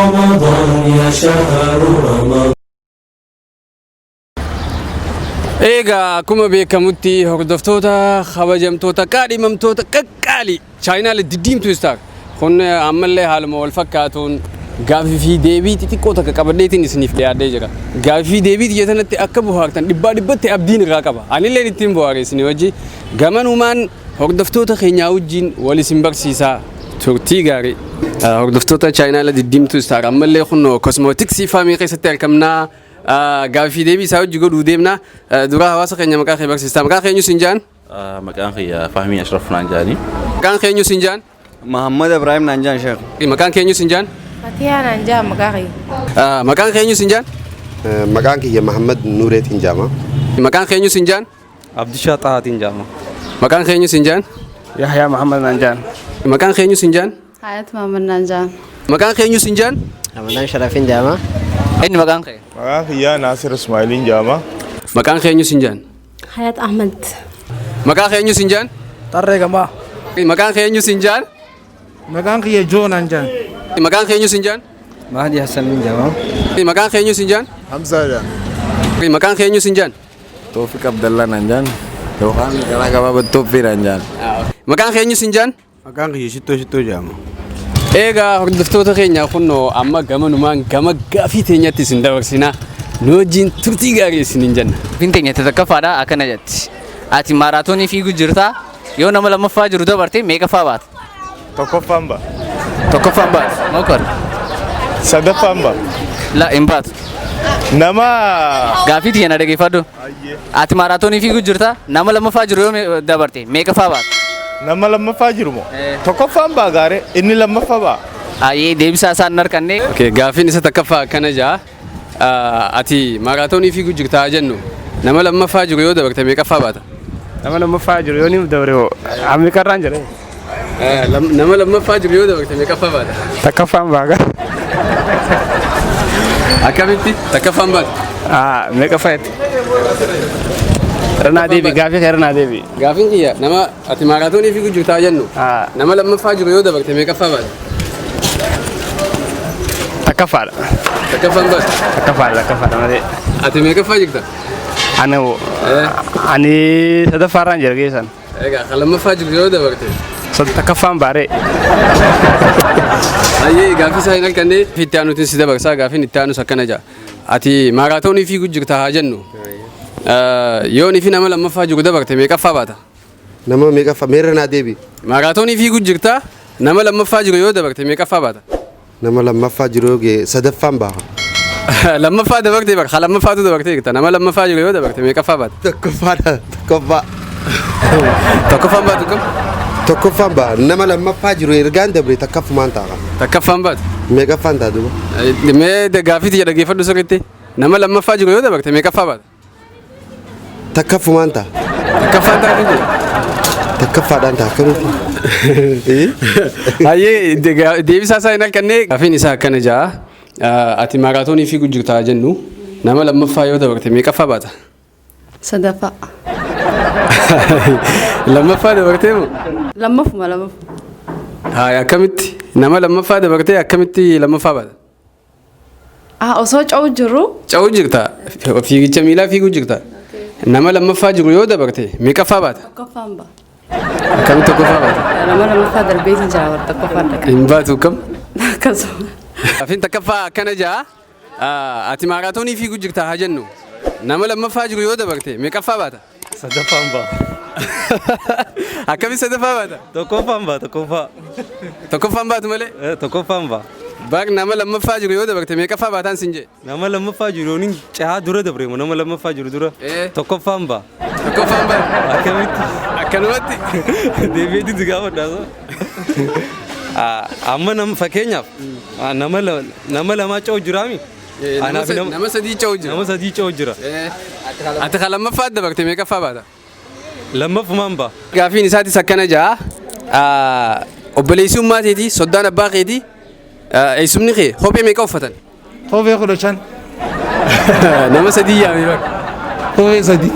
رمضان يا شهر رمضان. Egaa akkuma beekamutti, hordoftoota kabajamtoota, qaadhimamtoota qaqqaalii chaayinaal Diddiimtuu Star, kun ammallee haaluma wal fakkaatuun gaafii fi deebii xixiqqoo takka qabadheetiin isiniif dhiyaadhee jira. Gaafii fi deebii xiyya sanatti akka bohaartan dhibbaa dhibbatti abdiin irraa qaba. Anillee ittiin bohaare isinii wajji gamanumaan hordoftoota keenyaa wajjin wal isin barsiisaa, turtii gaarii. Hordoftoota chaayinaala Diddiimtuu Star, ammallee kun kosmootiksii faamii keessatti argamnaa. Gaafii fi deebii isaa hojii godhuu deemna. Dura hawaasa keenya maqaa kee barsiistaa. Maqaa keenyu siin jaan? Maqaan kiyya Fahmii Ashraf naan jedhani. Maqaan keenyu siin jaan? Muhammad Ibrahim naan jaan, Sheekh. Maqaan keenyu siin jaan? Fatihaa naan jaa maqaa kiyya. Maqaan keenyu siin jaan? Maqaan kiyya Mahammad Nuureetiin jedhama. Maqaan keenyu siin jaan? Abdishaa Xahaatiin jedhama. Maqaan keenyu siin jaan? Yahyaa Muhammad naan jaan. Maqaan keenyu siin jaan? Hayat Muhammad naan jaan. Maqaan keenyu siin jaan? Ramadaan Sharafin jedhama. Eenyu maqaan kee? Maqaan kiyyaa Naasir Ismailiin jedhama. Maqaan keenyu siin jaan? Hayat Ahmad. Maqaan keenyu siin jaan? Tarree Gamaa. Maqaan keenyu siin jaan? Maqaan kiyya Joo naan jaan. Maqaan keenyu siin jaan? Mahdi Hassanin jedhama. Maqaan keenyu siin jaan? Hamzaa jedhama. Maqaan keenyu siin jaan? Toofiq Abdallah naan jaan. Yookaan karaa gabaabaa Tooffii naan jaan. Maqaan keenyu siin jaan? Maqaan kiyya Shittoo Shittoo jedhama. Egaa hordoftoota keenya, kunoo amma gamanumaan gama gaafii teenyatti isin dabarsinaa. Nu wajjin turtii gaarii isiniin jenna. Gaafiin teenya tokkoffaadha, akkana jetti. Ati maaraatoonii fiiguu jirta. Yoo nama lammaffaa jiru dabarte, meeqaffaa baata? Tokkoffaan ba'a. Tokkoffaan baata. Mokkor. Sadaffaan ba'a. La, hin baatu. Nama Gaafii tiyya na dhaggeeffadhu. Ati maaraatoonii fiiguu jirta. Nama lammaffaa jiru yoo dabarte, meeqaffaa baata? Nama lammaffaa jiru moo? Tokkoffaan ba'a gaaree, inni lammaffaa ba'a. Ayyee, deebisaa isaan hin harkanne. Okay, gaafiin isa takkaffaa akkana jaa. Ati maaraatoonii fiiguu jirtaa jennu, nama lammaffaa jiru yoo dabarte, meeqaffaa baata? Nama lammaffaa jiru yoo ni dabre hoo meeqarraan jedhee? Nama lammaffaa jiru yoo dabarte, meeqaffaa baata? Takkaffaan baaga. Akkamitti takkaffaan baata? Meeqaffaa jetti? Irra deebi, gaafii kee irra deebi. Gaafiin kiyya, nama ati maaraatoonii fiiguu jirtaa jennu, nama lammaffaa jiru yoo dabarte, meeqaffaa baata? Takkaffaadha. Takkaffaan baata? Takkaffaadha, takkaffaadha malee. Ati meeqaffaa jirta? Ani ani sadaffaarraan jira geessan. Egaa kan lammaffaa jiru yoo dabarte. Takkaffaan baaree. Hayyee, gaaffii isaa hin harkanne. Itti aanuutiin si dabarsaa. Gaaffiin itti aanus akkana jaa. Ati maaraatoonii fiiguu jirta haa jennu. Yoo fi nama lammaffaa jiru dabarte, meeqaffaa baata? Nama meeqaffaa? Meerra naa deebi. Maaraatoonii fiiguu jirta, nama lammaffaa jiru yoo dabarte, meeqaffaa baata? Nama lammaffaa jiru yoo ga'e, sadaffaan baha. Lammaffaa dabartee bara, lammaffaatu dabartee jirta. Nama lammaffaa jiru yoo dabarte, meeqaffaa baata? Tokkoffaadha. Tokkoffaa. Tokkoffaan baatu kam? Tokkoffaan baha. Nama lammaffaa jiru ergaan dabre, takkaffumaan ta'a. Takkaffaan baatu. Meeqaffaan ta'a duuba? Mee gaaffii tiyya dhaggeeffadhu sirriitti. Nama lammaffaa jiru yoo dabarte, meeqaffaa baata? Takkaffumaan ta'a. Takkaffaan ta'a kan jedhu. Takkaffaadhaan ta'a, akkamitti? Hayyee, deebisaa isaa hin harkanne. Gaaffiin isaa akkana jaa. Ati maaraatoonii fiiguu jirta jennu, nama lammaffaa yoo dabarte, meeqaffaa baata? Sadaffaa. Lammaffaa dabartee moo? Lammaffuma, lammaffuma. Haaya, akkamitti nama lammaffaa dabartee, akkamitti lammaffaa baata? Ah, osoo ce'u jiru. Ce'uu jirta, fiigicha miilaa fiiguu jirta. Nama lammaffaa jiru yoo dabarte, meeqaffaa baata? Tokkoffaan ba'a. Akkamitti tokkoffaa baata? Nama lammaffaa darbeetiin jira warra tokkoffaan dhaqa. Hin baatu kam? Akkasuma. Gaaffiin takkaffaa akkana jaa. Ati maaraatoonii fiiguu jirta haa jennu. Nama lammaffaa jiru yoo dabarte, meeqaffaa baata? Sadaffaan ba'a. Akkamitti sadaffaa baata? Tokkoffaan ba'a, tokkoffaa. Tokkoffaan baatu malee? Tokkoffaan ba'a. Baaq, nama lammaffaa jiru yoo dabarte, meeqaffaa baataan sin jee? Nama lammaffaa jiru yooniin cehaa dura dabre moo, nama lammaffaa jiru dura? Tokkoffaan ba'a. Tokkoffaan ba'a. Akkamitti? Akkanumatti. Deebi'eetiin si gaafadha. Amma nama, fakkeenyaaf, nama lamaa ce'u jiraami? Nama sadii ce'u jira. Nama sadii ce'u jira. Ati kan lammaffaa dabarte, meeqaffaa baata? Lammaffumaan ba'a. Gaaffiin isaatis akkana jaa. Obboleessummaa keetii, soddaan abbaa keetii, eessumni kee kophee meeqa uffatan? Kophee 15. Nama sadii yaame bakka. Kophee sadii.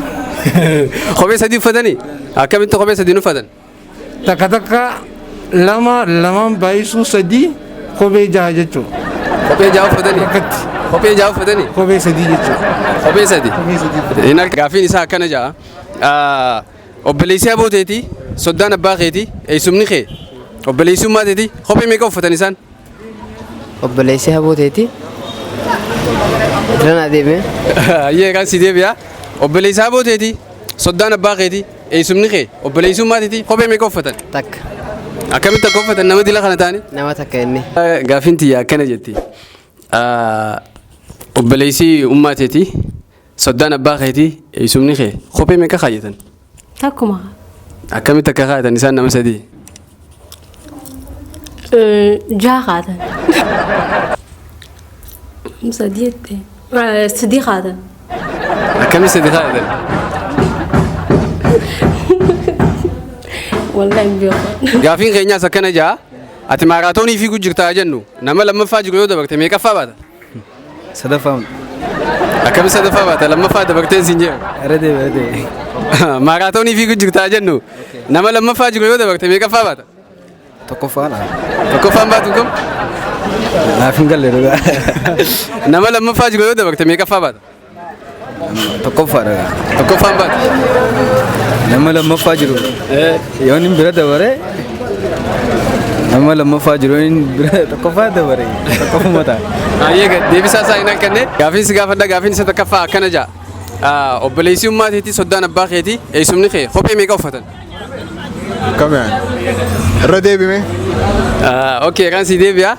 Kophee sadii uffatanii? Akkamitti kophee sadii uffatan? Takka takka lama lamaan baay'isuu sadii, kophee jaha jechuudha. Kophee ja'a uffatanii? Kophee ja'a uffatanii? Kophee sadii jechuudha. Kophee sadi? Kophee sadii. Hin harka. Gaaffiin isaa akkana ja'a. Obboleessi aboo teetii, soddaan abbaa keetii, eessumni kee, obboleessummaa teetii, kophee meeqa uffatan isaan? Obboleessi haboo teeti. Irra deeme. Ayyee kan si deebi'a. Obboleessi haboo teetii, soddaan abbaa keetii, eessumni kee, obboleessummaa teetii, kophee meeqa uffatan? Takka. Akkamitti akka uffatan nama dila kana ta'anii? Nama takka inni. Gaaffiin tiyya akkana jetti. Obboleessi ummaa teetii, soddaan abbaa keetii, eessumni kee, kophee meeqa kaayyatan? Takkuma. Akkamitti akka kaayatan isaan nama sadii? Jaha kaatan. Sadii jette. Sadii kaatan. Akkamitti sadii kaayatan? Wallahi hin beeku. Gaafiin keenyaas akkana ja'a. Ati maaraatoonii fiiguu jirtaa jennu nama lammaffaa jiru yoo dabarte meeqaffaa baata? Sadaffaa. Akkamitti sadaffaa baata? Lammaffaa dabarteen siin jedhu. Irra deebi irra deebi. Maaraatoonii fiiguu jirtaa jennu nama lammaffaa jiru yoo dabarte meeqaffaa baata? Tokkoffaa dha. Tokkoffaan baatu kam? Naaf hin galle dhugaa. Nama lammaffaa jiru yoo dabarte meeqaffaa baata? Tokkoffaa dha. Tokkoffaan baatu. Nama lammaffaa jiru. Yoo inni bira dabare nama lammaffaa jiru yoo inni bira tokkoffaa dabare tokkoffuma ta'a. Ayyee deebisaa isaa hin hanqanne. Gaafiin si gaafadha gaafiin isa tokkoffaa akkana ja'a. Obboleessi ummaa teetii soddaan abbaa keetii eessumni kee kophee meeqa uffatan? Kam yaani? Irra deebime. Okay, kan si deebi'a.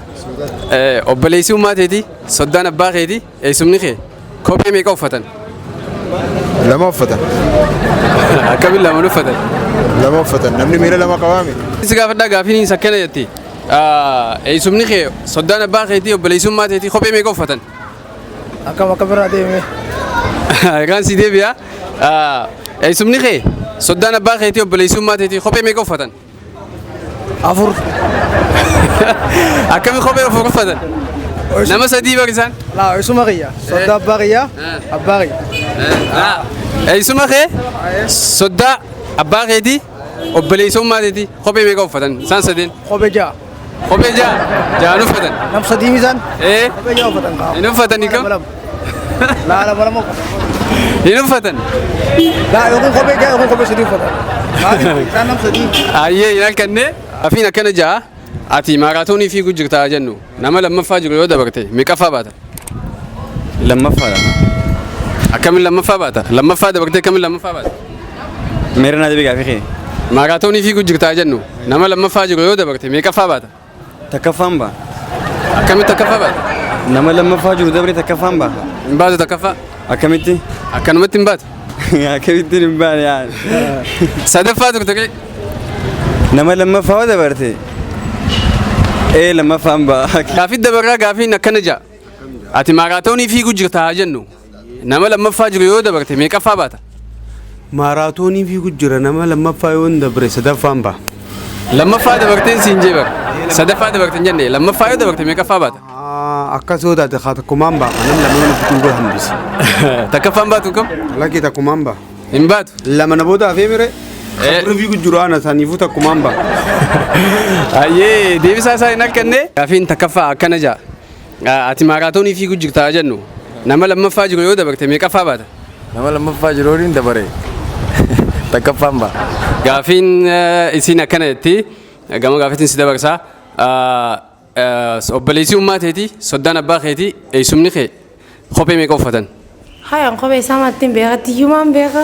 Obboleessi ummaa teetii soddaan abbaa keetii eessumni kee kophee meeqa uffatan? Lama uffatan. Akkamiin lama uffatan? Lama uffatan. Namni miila lama qabaame. Si gaafadhaa gaafiin isa akkana jetti. Eessumni kee soddaan abbaa keetii obboleessummaa teetii kophee meeqa uffatan? Akkam akkam irraa deeme. Kan si deebi'a. Eessumni kee soddaan abbaa keetii obboleessummaa teetii kophee meeqa uffatan? Afur. Akkami kophee afur uffatan? Nama sadii bar isaan? Laa eessuma kiyya. Soddaa abbaa kiyya. Abbaa kiyya. Eessuma kee soddaa abbaa keetii obboleessummaa teetii kophee meeqa uffatan isaan sadeen? Kophee ja'a. Kophee ja'a ja'an uffatan. Nam sadii isaan? Kophee ja'a uffatan kaa. Hin uffatanii kam? Laa lama lama uffatan. Hin uffatan. Laa yookiin kophee ja'a yookiin kophee sadii uffatan. Maaliif isaan nam sadii? Ayyee hin halkanne. Afiin akkana ja'a. Ati maaraatoonii fiiguu jirtaa jennu nama lammaffaa jiru yoo dabarte meeqaffaa baata? Lammaffaadha. Akkamiin lammaffaa baata? Lammaffaa dabartee akkamiin lammaffaa baata? Meera naa deebi gaafii kee. Maaraatoonii fiiguu jirtaa jennu nama lammaffaa jiru yoo dabarte meeqaffaa baata? Takkaffaan ba'a. Akkamitti takkaffaa baata? Nama lammaffaa jiru dabre takkaffaan ba'a. Hin baatu takkaffaa. Akkamitti? Akkanumatti hin baatu. Akkamittiin hin baane yaani. Sadaffaa turte kee. Nama lammaffaa yoo dabarte. Ee lammaffaan ba'a. Gaafii dabarraa gaafiin akkana ja'a. Ati maaraatoonii fiiguu jirtaa jennu nama lammaffaa jiru yoo dabarte meeqaffaa baata? Maaraatoonii fiiguu jira nama lammaffaa yoo hin dabre sadaffaan ba'a. Lammaffaa dabarteen siin jee bara. Sadaffaa dabarte hin jenne lammaffaa yoo dabarte meeqaffaa baata? Akkas yoo taate haa takkumaan ba'a. Nam lama nama fiiguu hambise. Takkaffaan baatu kam? Lakkii takkumaan ba'a. Hin baatu. Lama na booda hafee mire. Dura fiiguu jiru ana saniifuu takkumaan ba'a. Ayyee deebisaa isaa hin harkanne. Gaafiin takkaffaa akkana ja'a. Ati maaraatoonii fiiguu jirtaa jennu nama lammaffaa jiru yoo dabarte meeqaffaa baata? Nama lammaffaa jiru waliin dabare. Takkaffaan ba'a. Gaafiin isiin akkana jetti gama gaafiitiin si dabarsaa. Obboleessi ummaa teetii soddaan abbaa keetii eessumni kee kophee meeqa uffatan? Hayan kophee isaa maattiin beeka tiyyumaan beeka.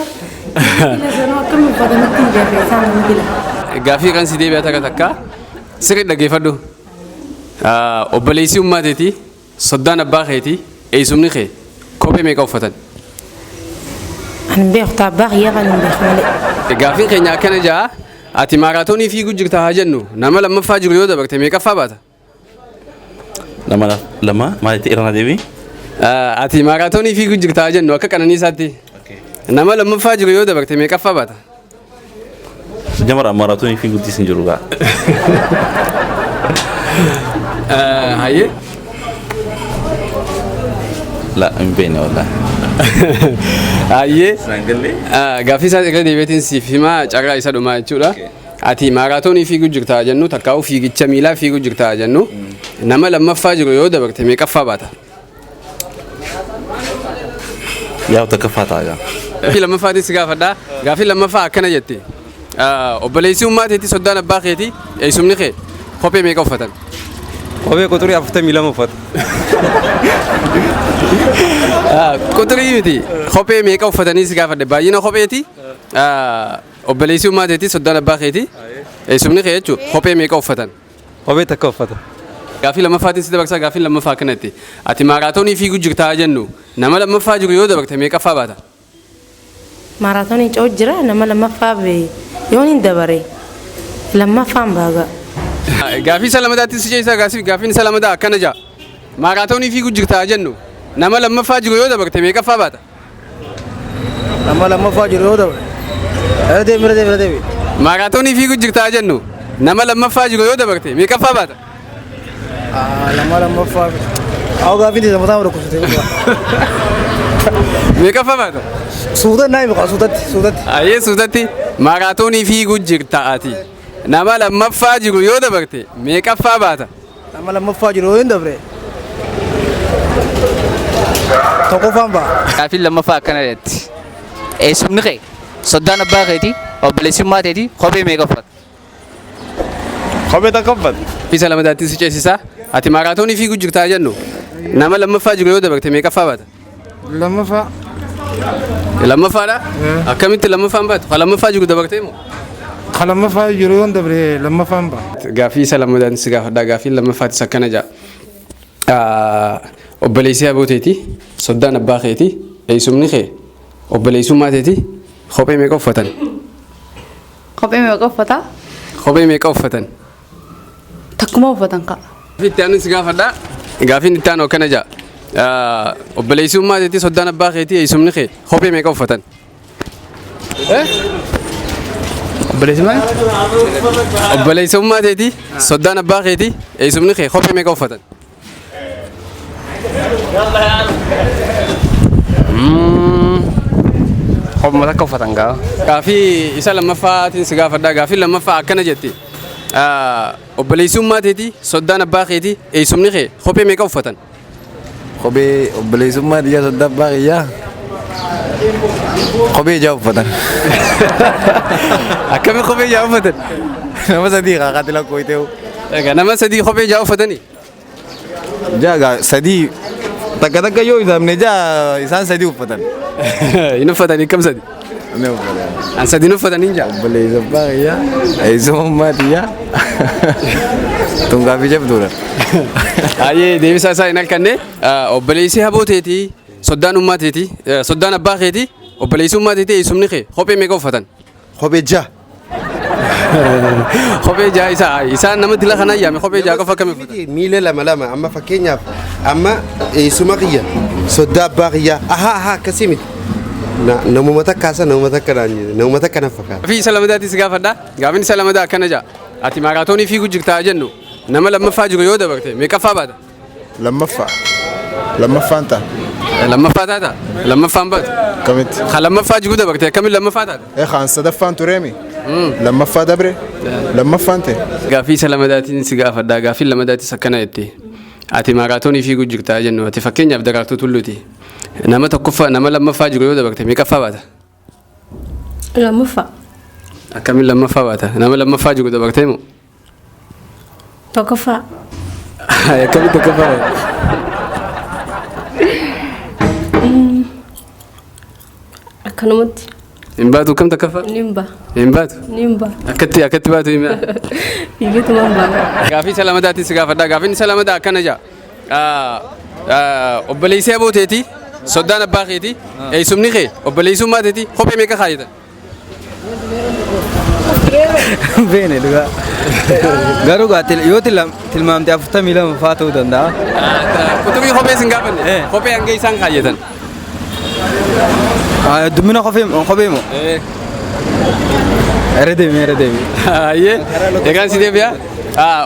Dila sanuu akkamiin uffatanitti hin beeka isaan hin dila. Gaafii kan si deebi'a takka takka sirri dhaggeeffadhu. Obboleessi ummaa teetii soddaan abbaa keetii eessumni kee kophee meeqa uffatan? Ani hin beeku taa abbaa kiyyaa kan hin beeku malee. Gaafiin keenya akkana ja'a. Ati maaraatoonii fiiguu jirta haa jennu nama lammaffaa jiru yoo dabarte meeqaffaa baata? Nama lama maalitti irra deebi? Ati maaraatoonii fiiguu jirta haa jennu akka qananiisaatti. Nama lammaffaa jiru yoo dabarte meeqaffaa baata? Jamara maaraatoonii fiiguutti hin jiru gaa. Hayyee. La hin beekne wallaahi. Hayyee. Gaaffii isaa irra deebiitiin siif himaa carraa isa dhumaa jechuudha. Ati maaraatoonii fiiguu jirta jennu takkaa'u fiigicha miilaa fiiguu jirta jennu. Nama lammaffaa jiru yoo dabarte meeqaffaa baata? Yaa tokkoffaa ta'a gaa. Gaaffii lammaffaatiin si gaafadha. Gaaffii lammaffaa akkana jetti. Obboleessi ummaa teetii soddaan abbaa keetii eessumni kee kophee meeqa uffatan? Kophee quxurii 42 uffata. Quxurii miti. Kophee meeqa uffatanii si gaafadhe. Baay'ina kopheeti. Obboleessi ummaa teetii soddaan abbaa keetii eessumni kee jechuudha. Kophee meeqa uffatan? Kophee takka uffata. Gaaffii lammaffaatiin si dabarsa. Gaaffiin lammaffaa akkanatti. Ati maaraatoonii fiiguu jirtaa jennu nama lammaffaa jiru yoo dabarte meeqaffaa baata? Maaraatoonii ce'u jira nama lammaffaa bee yoon hin dabare lammaffaan baaga. Gaaffii isa lammataatti si ceesisa. Gaaffiin isa lammataa akkana ja'a. Maaraatoonii fiiguu jirtaa jennu nama lammaffaa jiru yoo dabarte meeqaffaa baata? Nama lammaffaa jiru yoo dabre. Irra deebi irra deebi irra deebi. Maaraatoonii fiiguu jirtaa jennu nama lammaffaa jiru yoo dabarte meeqaffaa baata? Nama lammaffaa. Awwa gaaffiin isa mataa dhukkubsate. Meeqaffaa baata? Suuta naa himi suutatti suutatti. Ayyee suutatti maaraatoonii fiiguu jirta ati. Nama lammaffaa jiru yoo dabarte meeqaffaa baata? Nama lammaffaa jiru yoo hin dabre. Tokkoffaan ba'a. Gaaffiin lammaffaa akkana jetti. Eessumni kee soddaan abbaa keetii obboleessummaa teetii kophee meeqa uffata? Kophee takka uffata. Isa lamadaatti si ceesisa. Ati maaraatoonii fiiguu jirtaa jennu nama lammaffaa jiru yoo dabarte meeqaffaa baata? Lammaffaa. Lammaffaadha? Akkamitti lammaffaan baatu? Ka lammaffaa jiru dabartee moo? Ka lammaffaa jiru yoon dabre lammaffaan ba'a. Gaaffii isa lammadaan si gaafadha. Gaaffii lammaffaatis akkana ja'a. Obboleessi aboo teeti, soddaan abbaa keeti, eessumni kee obboleessummaa teeti kophee meeqa uffatan? Kophee meeqa uffata? Kophee meeqa uffatan? Takkuma uffatan ka'a. Gaaffii itti aanu si gaafadha. Gaaffiin itti aanu akkana ja'a. Obboleessummaa teetii soddaan abbaa keetii eessumni kee kophee meeqa uffatan? Obboleessummaa? Obboleessummaa teetii soddaan abbaa keetii eessumni kee kophee meeqa uffatan? Kophuma takka uffatan gaa. Gaaffii isa lammaffaatiin si gaafadha. Gaaffii lammaffaa akkana jetti. Obboleessummaa teetii soddaan abbaa keetii eessumni kee kophee meeqa uffatan? Kophee obboleessummaa tiyyaa soddaa abbaa kiyyaa kophee ja'a uffatan. Akkami kophee ja'a uffatan? Nama sadii kaakaatti lakkooyteewu. Egaa nama sadii kophee ja'a uffatanii? Ja'a gaa sadii takka takka yoo hisaabne ja'a isaan sadii uffatan. Hin uffatanii akkam sadi? Ni uffatan. An sadi hin uffatanii ja'a. Obboleessa abbaa kiyyaa eessummaa tiyyaa tun gaaffii jabduudha. Baay'ee deebisaa isaa hin halkanne obboleessi haboo teetii soddaan ummaa teetii soddaan abbaa keetii obboleessi ummaa teetii eessumni kee kophee meeqa uffatan? Kophee ja'a. Kophee ja'a isaa isaan nama dila kana yaame kophee ja'a qofa akkamii uffatan? Miila lama lama amma fakkeenyaaf amma eessuma kiyya soddaa abbaa kiyyaa ahaa ahaa akkasii miti. Namuma takka hasa namuma takka naan jedhe namuma takka na fakkaata. Gaaffii isa lammataatti si gaafadha. Gaaffiin isa lammataa akkana ja'a. Ati maaraatoonii fiiguu jirtaa jennu nama lammaffaa jiru yoo dabarte meeqaffaa baata? Lammaffaa. Lammaffaan ta'a. Lammaffaa taata? Lammaffaan baatu? Akkamitti? Ka lammaffaa jiru dabarte akkamiin lammaffaa taata? Eh kaan sadaffaan tureemi. Lammaffaa dabre. Lammaffaan ta'e. Gaaffii isa lammataatiin si gaafadha. Gaaffiin lammataatis akkana jetti. Ati maaraatoonii fiiguu jirtaa jennu ati fakkeenyaaf Daraartuu Tulluuti. Nama tokkoffaa nama lammaffaa jiru yoo dabarte meeqaffaa baata? Lammaffaa. Akkamiin lammaffaa baata? Nama lammaffaa jiru dabartee moo? Tokkoffaa. Akkamiin tokkoffaa baata? Akkanumatti. Hin baatu akkam tokkoffaa? Nin ba'a. Hin baatu? Nin ba'a. Akkatti akkatti baatu hima. Fiigeetuma hin ba'a. Gaaffii isa lammataatti si gaafadha. Gaaffiin isa lammataa akkana ja'a. Obboleessi aboo teetii, soddaan abbaa keetii, eessumni kee obboleessummaa teetii kophee meeqa kaayatan? Beene dhugaa. Garuu gaa yoo tilmaamte 42 fa'aa ta'uu danda'a. Quxubii kophee sin gaafanne. Kophee hanga isaan kaayyatan. Dummina kophee kophee moo? Irra deemi irra deemi. Ayyee egaan si deebi'a.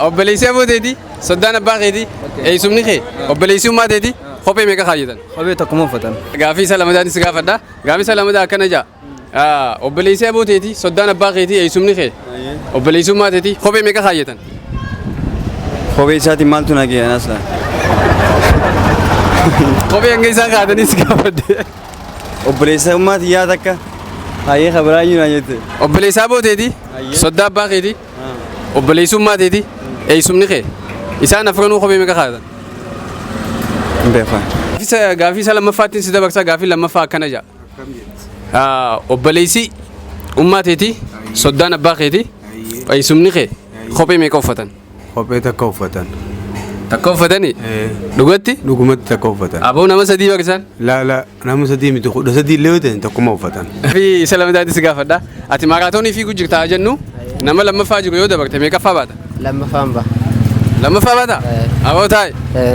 Obboleessi aboo teetii, soddaan abbaa keetii, eessumni kee obboleessummaa teetii kophee meeqa kaayyatan? Kophee tokkuma uffatan. Gaaffii isa lammataan si gaafadha. Gaaffii isa lammataa akkana ja'a. Obboleessi aboo teetii, soddaan abbaa keetii, eessumni kee obboleessummaa teetii kophee meeqa kaayyatan? Kophee isaatiin maaltu na ga'e anas laa. Kophee hanga isaan kaatanii si gaafadhe. Obboleessa ummaa tiyyaa takka hayyee kabiraa eenyu naan jette. Obboleessaa booteeti. Soddaa abbaa keeti. Obboleessummaa teeti. Eessumni kee. Isaan afranuu kophee meeqa kaatan? Hin beeku. Gaafii isa lammaffaattiin si dabarsa gaafii lammaffaa akkana jedha. Obboleessi ummaa teeti. Soddaan abbaa keeti. Eessumni kee kophee meeqa uffatan? Kophee takka uffatan. Takka uffatanii? Dhugatti? Dhugumatti takka uffatan. Aboo nama sadii barsan? Laa laa nama sadii miti 13 illee yoo ta'e tokkuma uffatan. Fi isa lamadaatti si gaafadha. Ati maaraatoonii fiiguu jirta haa jennu nama lammaffaa jiru yoo dabarte meeqaffaa baata? Lammaffaan ba'a. Lammaffaa baata? Aboo taa'i.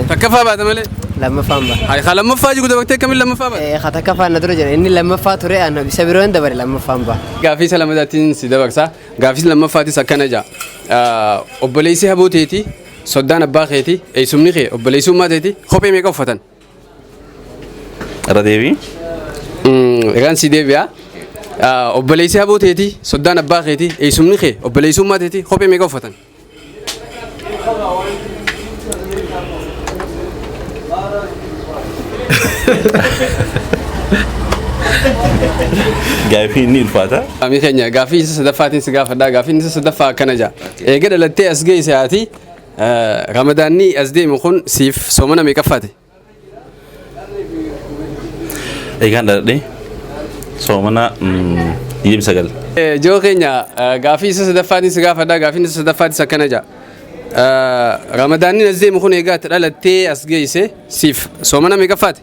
Takkaffaa baata malee. Lammaffaan ba'a. Hayi haa lammaffaa jiru dabartee akkamiin lammaffaa baata? Haa takkaffaan na dura jira. Inni lammaffaa ture ana isa biroo hin dabare lammaffaan ba'a. Gaaffii isa lamadaattiin si dabarsa. Gaaffii lammaffaattis akkana ja'a. Obboleessi haboo teeti, soddaan abbaa keeti, eessumni kee obboleessummaa teeti kophee meeqa uffatan? Irra deebii. Egaan si deebi'a. Obboleessi haboo teeti, soddaan abbaa keeti, eessumni kee obboleessummaa teeti kophee meeqa uffatan? Gaaffii inni ulfaata. Qaamii keenya gaaffii isa sadaffaatiin si gaafadha. Gaaffiin isa sadaffaa akkana ja'a. Eega dhalattee as geesse haati Ramadaanni as deemu kun siif soomana meeqaffaati? Eegaan dhaladhee soomana 29. Joo keenya gaaffii isa sadaffaatiin si gaafadha. Gaaffiin isa sadaffaatis akkana ja'a. Ramadaanni as deemu kun eegaa ati dhalattee as geesse siif soomana meeqaffaati?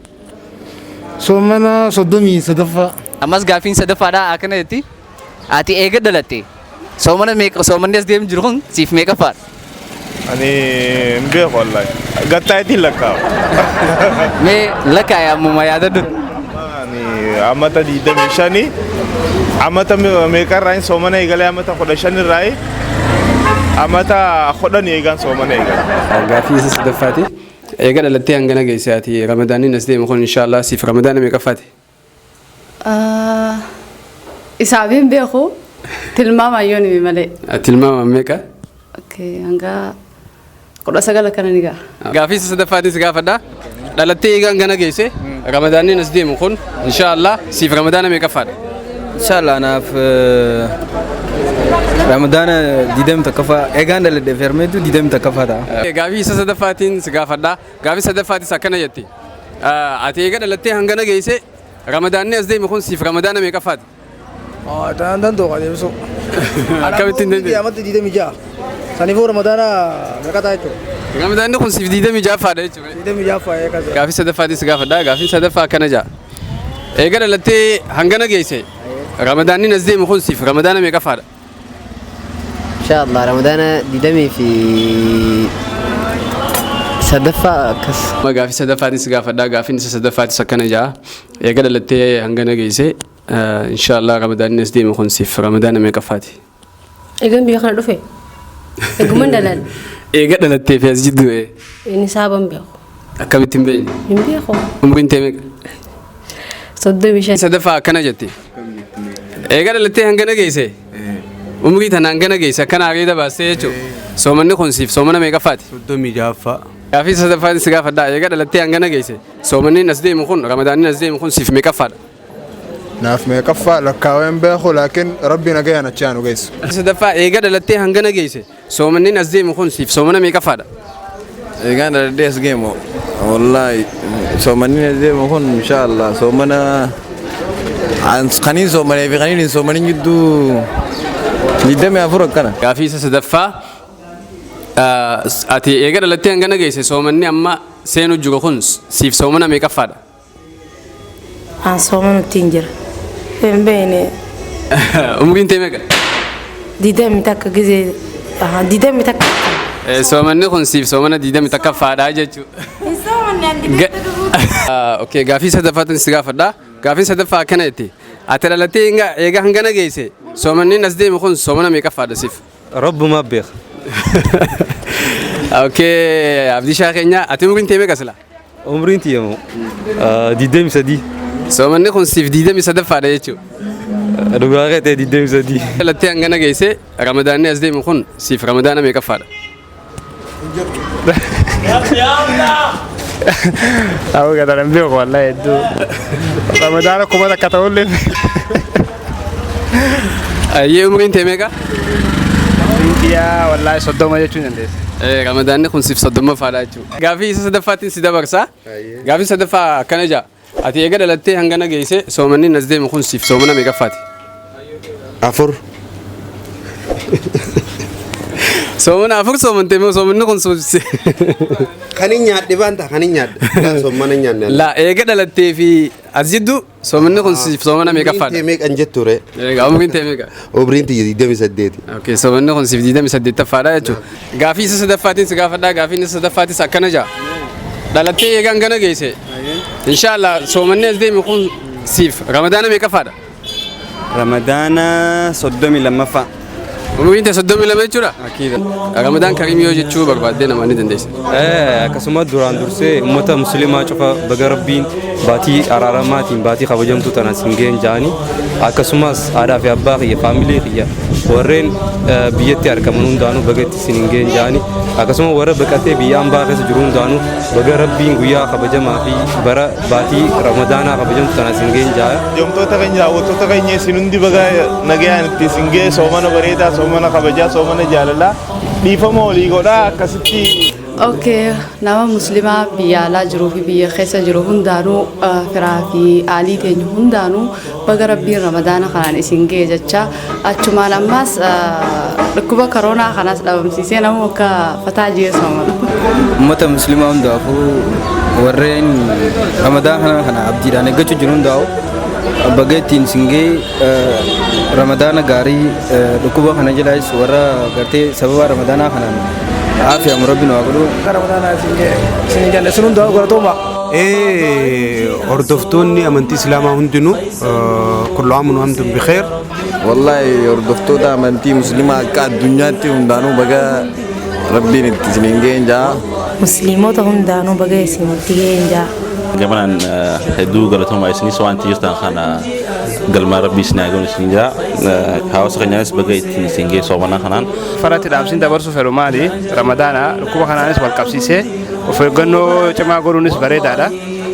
Soomana 33ffaa. Ammas gaaffiin sadaffaadha akkana jetti. Ati eega dhalatte soomana meeqa soomanni as deemu jiru kun siif meeqaffaadha? Ani hin beeku wallahi. Gattaayitiin lakkaa'u. Mee lakkaa'e ammuma yaadadhu. Ani amata 25 amata meeqarraa hin soomana eegalee amata 15 irraa amata 10 eegaan soomana eegale. Gaaffii isa sadaffaati. Eega dhalattee hangana geesse ati Ramadaanni as deemu kun inshaallah siif Ramadaana meeqaffaati? Isaaf hin beeku tilmaamaan yoon hime malee. Tilmaamaan meeqa? Okay, hanga 19 akkana ni ga'a. Gaaffii isa sadaffaatiin si gaafadha. Dhalattee eega hangana geesse Ramadaanni as deemu kun inshaallah siif Ramadaana meeqaffaadha? Inshallah anaaf Ramadaana 21ffaa eegaan dhaladhe fermeetu 21ffaa ta'a. Gaaffii isa sadaffaatiin si gaafadha. Gaaffii sadaffaattis akkana jetti. Ati eega dhalattee hangana geesse Ramadaanni as deemu kun siif Ramadaana meeqaffaati? Tanaan danda'u adeemsisuu. Akkamittiin dandeessu? Amatti 26. Saniifuu Ramadaana meeqa ta'a jechuudha? Ramadaanni kun siif 26ffaadha jechuudha. 26ffaa eegas. Gaaffii sadaffaatiin si gaafadha. Gaaffiin sadaffaa akkana ja'a. Eega dhalattee hangana geesse Ramadaanni as deemu kun siif Ramadaana meeqaffaadha? Inshallah Ramadaana 23ffaa akkas. Gaaffii sadaffaatiin si gaafadha. Gaaffiin isa sadaffaatis akkana ja'a. Eega dhalattee hangana geesse inshaallah Ramadaanni as deemu kun siif Ramadaana meeqaffaati? Eegan biyya kana dhufe. Eeguman dhaladhe. Eega dhalattee fi as jidduu Inni saaban beeku. Akkamitti hin beekne? Hin beeku. Umriin tee meeqa? 35. Sadaffaa akkana jetti. Eega dhalattee hangana geesse. Umrii tana hangana geesse akkana areeda baastee jechuudha. Soomanni kun siif soomana meeqaffaati? 36ffaa. Gaaffii sadaffaan si gaafadha. Eega dhalattee hangana geesse. Soomanni as deemu kun Ramadaanni as deemu kun siif meeqaffaadha? Naaf meeqaffaa lakkaawee hin beeku laakiin rabbi nagayaan achi aanu geessu. Sadaffaa eega dhalattee hangana geesse. Soomanni as deemu kun siif soomana meeqaffaadha? Eegaan dhaladhee as geemu wallaahi soomanni as deemu kun inshaallah soomana kaniin soomanee fi kaniin hin soomanin jidduu 24 akkana. Gaaffii isa sadaffaa ati eega dhalattee hangana geesse soomanni amma seenu jiru kun siif soomana meeqaffaadha? Aan soomanutti hin jira. Hin beekne. Umriin tee meeqa? 21 gizee 21. Soomanni kun siif soomana 21ffaadha jechuudha. Hin soomanne andi. Okay, gaaffii sadaffaatiin si gaafadha. Gaaffiin sadaffaa akkana jetti. Ati dhalattee eega hangana geesse soomanni as deemu kun soomana meeqaffaadha siif? Rabbuma beeka. Okay, Abdishaa keenya ati umriin tee meeqa sila? Umriin tiyyamu 23. Soomanni kun siif 23ffaadha jechuudha. Dhugaa kee ta'e 23. Dhalattee hangana geesse Ramadaanni as deemu kun siif Ramadaana meeqaffaadha? Awwa gatanan beeku wallahi hedduu. Ramadaana 1000 ta'ullee. Ayyee, umriin tee meeqa? Umriin kiyyaa wallahi 30 jechuu dandeessa. Ramadaanni kun siif 30ffaadha jechuudha. Gaafii isa sadaffaattiin si dabarsa. Gaafii sadaffaa akkana ja'a. Ati eega dhalattee hangana geesse, soomanni as deemu kun siif soomana meeqaffaati? 4. Soomana 4 soomantee moo soomanni kun Kan hin nyaadhe baanta, kan hin nyaadhe. Soomana hin nyaanne. La, eega dhalattee fi as jidduu soomanni kun siif soomana meeqaffaadha? Umriin tee meeqan jettu ree? Egaa umriin tee meeqa? Umriin tiyya 28. Okay, soomanni kun siif 28ffaadha jechuudha. Gaafii isa sadaffaatiin si gaafadhaa, gaafiin isa sadaffaatis akkana ja'a. Dhalattee eega hangana geesse. Inshaallah, soomanni as deemu kun siif Ramadaana meeqaffaadha? Ramadaana 32ffaa. Umriin tee 32 jechuudha? Ramadaan kariim yoo jechuu barbaaddee nama ni dandeessa. Akkasuma duraan dursee uummata musliimaa cufa baga Rabbiin baatii araaramaatiin baatii kabajamtuu tana siin ga'een ja'anii, akkasumas haadhaa fi abbaa kiyya, faamilii kiyya warreen biyyatti argaman hundaanuu baga itti isin ga'een ja'anii, akkasuma warra baqatee biyya ambaa keessa jiru hundaanuu baga Rabbiin guyyaa kabajamaa fi bara baatii Ramadaanaa kabajamtu tana isin ga'een ja'a. Joomtoota keenya, daawwattoota keenya, isin hundi baga nagayaan itti isin ga'e. Soomana bareedaa, soomana kabajaa, soomana jaalalaa, dhiifama walii godhaa akkasitti. Okay, nama muslimaa biyya alaa jiruu fi biyya keessa jiru hundaanuu, firaa fi aalii teenya hundaanuu baga Rabbiin Ramadaana kanaan isin ga'e jecha, achumaan ammaas dhukkuba koronaa kanas dhabamsiisee nama akka fataa jee soomana. Uummata musliimaa hundaafuu, warreen Ramadaan kana abdiidhaan eeggachuu jiru hundaa'u baga ittiin isin ga'e. Ramadaana gaarii, dhukkuba kana jalaas warra gartee sababa Ramadaanaa kanaan aafiyamu Rabbi nu haa godhu. Ramadaana isin ga'e isin jenne, isin hundaa'u galatooma. Hordoftoonni amantii Islaamaa hundinuu kullu aamun wa antum bikheer. Wallahi, hordoftoota amantii musliimaa akka addunyaatti hundaanuu baga Rabbiin itti isiniin ga'een ja'a. Musliimota hundaanuu baga isinitti ga'een jaa. Gamanaan hedduu galatoomaa, isinis waan itti jirtan kana galmaa Rabbii isin haa ga'u isin jira. Hawaasa keenyaanis baga ittiin isin ga'e soomana kanaan. Faratti dhaamsiin dabarsuu fedhu maali? Ramadaana dhukkuba kanaanis wal qabsiisee of eeggannoo cimaa godhuunis bareedaadha.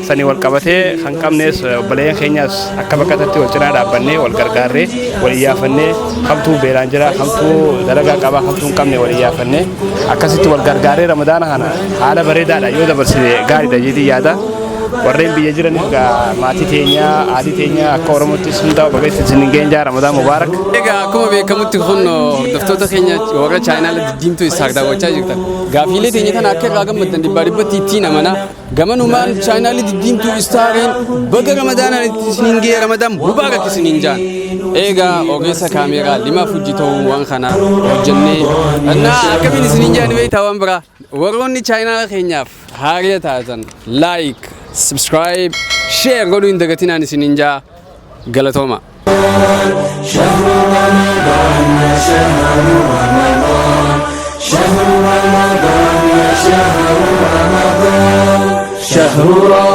Sanii wal qabatee kan qabnes obboleeyyan keenyaas akka bakkatatti wal cinaa dhaabbannee, wal gargaarree, wal iyyaafannee, kamtuu beelaan jira, kamtuu dalagaa qabaa, kamtuu hin qabne wal iyyaafannee, akkasitti wal gargaarree Ramadaana kana haala bareedaadha yoo dabarsine gaariidha jedhee yaada. Warreen biyya jiranis gaa maatii teenyaa, haadhi teenyaa akka Oromottis hundaa baga itti isin ga'een jaa. Ramadaan mubaarak. Egaa akkuma beekamutti kun hordoftoota keenya warra chaayinaala diddiimtuu isaaf daawwachaa jirtan. Gaafiilee teenya tana akka irraa gammaddan dhibbaa dhibbatti ittiin amanaa. Gamanumaan chaayinaalli diddiimtuu istaariin baga Ramadaanaan itti isiniin ga'e, Ramadaan mubaarak isiniin jaan. Egaa ogeessa kaameeraa lima fujji ta'uu waan kana hojjennee. Innaa akkamiin isiniin jaan beektaa waan biraa. Warroonni chaayinaala keenyaaf haariya taatan like, subscribe, share godhuu hin dagatinaan isiniin jaa, galatooma. شهر رمضان يا شهر رمضان، شهر رمضان يا شهر رمضان، شهر رمضان.